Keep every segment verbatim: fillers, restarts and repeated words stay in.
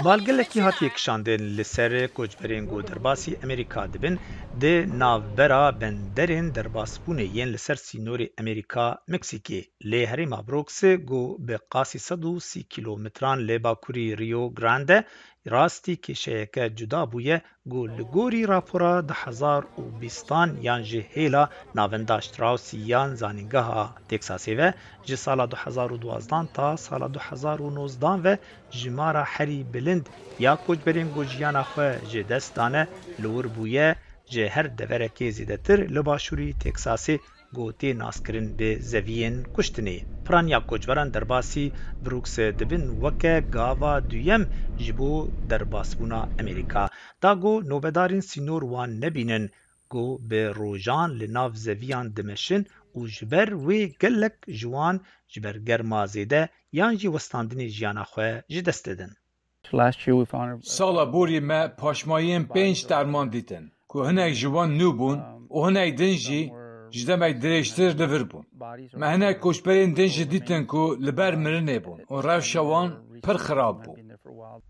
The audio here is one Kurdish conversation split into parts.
Bal gelekî hatiye kişandin li ser koçberên ku derbasî Amerîka dibin, di navbera benderên derbasbûnê yên li ser sînorê Amerîka-Meksîkê. Lê herêma Brooks ku bi qasî sed û sî kîlometran li bakurî Rio Grande rastî kêşeyeke cuda bûye, ku li gorî rapora du hezar û bîstan yan ji hêla Navenda Strauss yan Zanîngeha Texasê ve, ji sala du hezar û duwazdan ta sala du hezar û nozdan ve jimara herî bilind ya koçberên ku jiyana xwe ji dest dane li wir bûye, ji her deverekê zêdetir li başûrî Texasê ku tê naskirin bi zeviyên kuştinê. Piraniya koçberan derbasî Brooks dibin weke gava duyem ji bo derbasbûna Amerîka. Da ku nobedarên sînor wan nebînin, ku bi rojan li nav zeviyan dimeşin û ji ber wê gelek ji wan ji ber germa zêde yan jî westandinê jiyana xwe ji dest didin. Sala borî me paşmayiyên pênc terman dîtin, ku hinek ji wan nû bûn û hinek din jî ji demek dirêjtir li vir bûn. Me hinek koçberên din jî dîtin ku li ber mirinê bûn û rewşa wan pir xirab bû.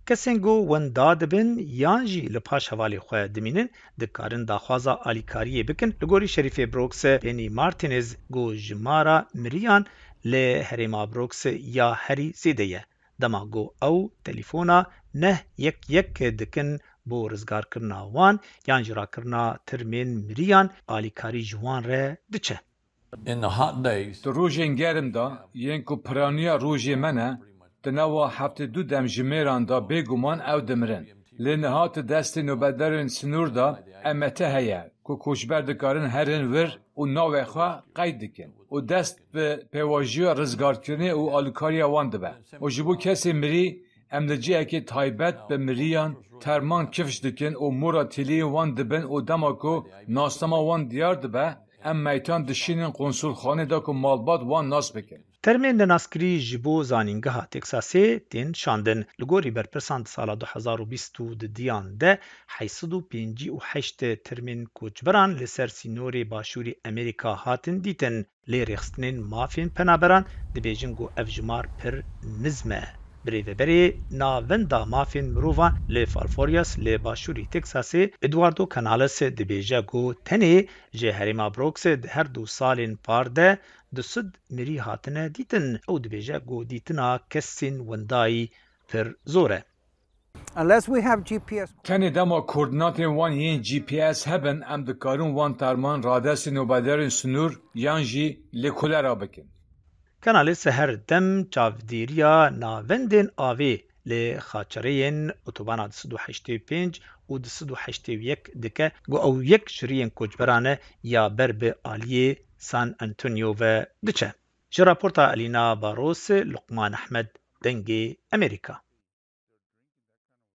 Kesên ku wenda dibin yan jî li paş hevalê xwe dimînin, dikarin daxwaza alîkariyê bikin. Li gorî Şerîfê Brooks, Penny Martinez, ku jimara miriyan li herêma Brooks ya herî zêde ye. Dema ku ew telefona neh yek yek dikin bo rizgarkirina wan yan jî rakirina termên miriyan, alîkarî ji wan re diçe. Di rojên germ de, yên ku piraniya rojê me ne, di nava heftê du demjimêran de bêguman ew dimirin. Lê niha di destê nobedarên sinûr de M T heye, ku koçber dikarin herin vir û navê xwe qeyd dikin û dest bi pêvajoya rizgarkirinê û alîkariya wan dibe. Û ji bo kesê mirî, em li cihekê taybet bi miriyan terman kifş dikin û mora têliyên wan dibin û dema ku nasnama wan diyar dibe, em meytan dişînin konsulxanê de ku malbat wan nas bikin. Termên nenaskirî ji bo Zanîngeha Texasê tên şandin. Li gorî berpirsan di sala du hezar û bîst û dudiyan de heyt sed û pêncî û heşt termên koçberan li ser sînorê başûrî Amerîka hatin dîtin. Lê rêxistinên mafên penaberan dibêjin ku ev jimar pir nizm e. Birêveberê Navenda Mafên Mirovan li Falfurrias li başûrî Texasê, Eduardo Canales, dibêje ku tenê ji herêma Brooks di her du salên par de du sed mirî hatine dîtin. Ew dibêje ku dîtina kesên wendayî pir zor e. Tenê dema koordinatên wan yên G P S hebin, em dikarin wan terman radestê nobedarên sinûr yan jî lêkolera bikin. Canales her dem çavdêriya navendên avê li xaçereyên otobana du sed û heştê û pênc û du sed û heştê û yek dike, ku ew yek ji riyên koçberan e ya ber bi aliyê San Antonio ve diçe. Ji raporta Elîna Baros, Luqman Ehmed, Dengê Amerîka.